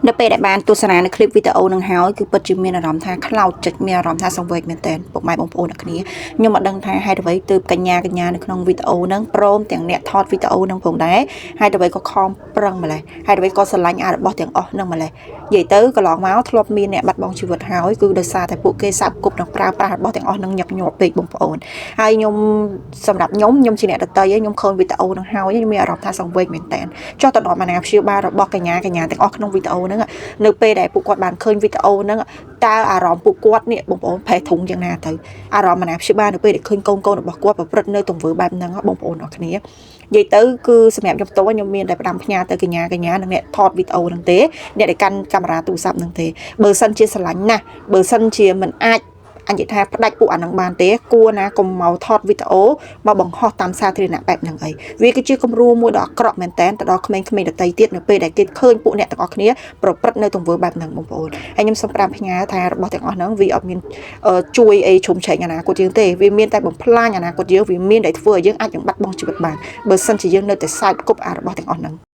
នៅពេលដែលបានទស្សនានៅคลิปវីដេអូនឹងហើយគឺពិតជាមានអារម្មណ៍ថាខ្លោចចិត្តមានអារម្មណ៍ថាសង្វេគមែនទែនពុកម៉ែបងប្អូនអ្នកគ្នាខ្ញុំមិនដឹងថាហេតុអ្វីទើបកញ្ញាកញ្ញានៅក្នុងវីដេអូហ្នឹងព្រមទាំងអ្នកថតវីដេអូហ្នឹងផងដែរហេតុអ្វីក៏ខំប្រឹងម្លេះហេតុអ្វីក៏ស្រឡាញ់អារបស់ទាំងអស់ហ្នឹងម្លេះនិយាយទៅកន្លងមកធ្លាប់មានអ្នកបាត់បង់ជីវិតហើយគឺដោយសារតែពួកគេសាប់គប់នឹងប្រើប្រាស់របស់ទាំងអស់ហ្នឹងញឹកញាប់ពេកបងប្អូនហើយខ្ញុំសម្រាប់ខ្ញុំខ្ញុំជាអ្នកដតីខ្ញុំឃើញវីដេអូហ្នឹងហើយខ្ញុំមានអារម្មណ៍ថាសង្វេគមែនទែនចុះទៅដល់អាណាព្យាបាលរបស់កញ្ញាកញ្ញាទាំងអស់ក្នុងវីដេអូហ្នឹងនៅពេលដែលពួកគាត់បានឃើញវីដេអូហ្នឹងតើអារម្មណ៍ពួកគាត់នេះបងប្អូនផេះធុងយ៉ាងណាទៅអារម្មណ៍អាណាព្យាបាលនៅពេលដែលឃើញកូនកូនរបស់គាត់ប្រព្រឹត្តនៅទង្វើបែបហ្នឹងបងប្អូនអរគ្នានិយាយទៅគឺសម្រាប់ខ្ញុំផ្ទាល់ខ្ញុំមានតែផ្ដាំផ្ញើទៅកញ្ញាកញ្ញានិងអ្នកថតវីដេអូហ្នឹងទេអ្នកដែលកាន់កាមេរ៉ាទូរស័ព្ទហ្នឹងទេបើសិនជាស្រឡាញ់ណាស់បើសិនជាមិនអាចអញនិយាយថាផ្ដាច់ពួកអានឹងបានទេគួរណាកុំមកថតវីដេអូមកបង្ហោះតាមសាធារណៈបែបហ្នឹងអីវាគឺជាគំរូមួយដ៏អាក្រក់មែនតើទៅដល់ក្មេងៗដទៃទៀតនៅពេលដែលគេឃើញពួកអ្នកទាំងអស់គ្នាប្រព្រឹត្តនៅទង្វើបែបហ្នឹងបងប្អូនហើយខ្ញុំសូមប្រាំផ្ញើថារបស់ទាំងអស់ហ្នឹងវាអត់មានជួយអីជ្រុំជ្រែងអនាគតយើងទេវាមានតែបំផ្លាញអនាគតយើងវាមានតែធ្វើឲ្យយើងអាចនឹងបាត់បង់ជីវិតបានបើសិនជាយើងនៅតែសាយគប់អារបស់ទាំងអស់ហ្នឹង។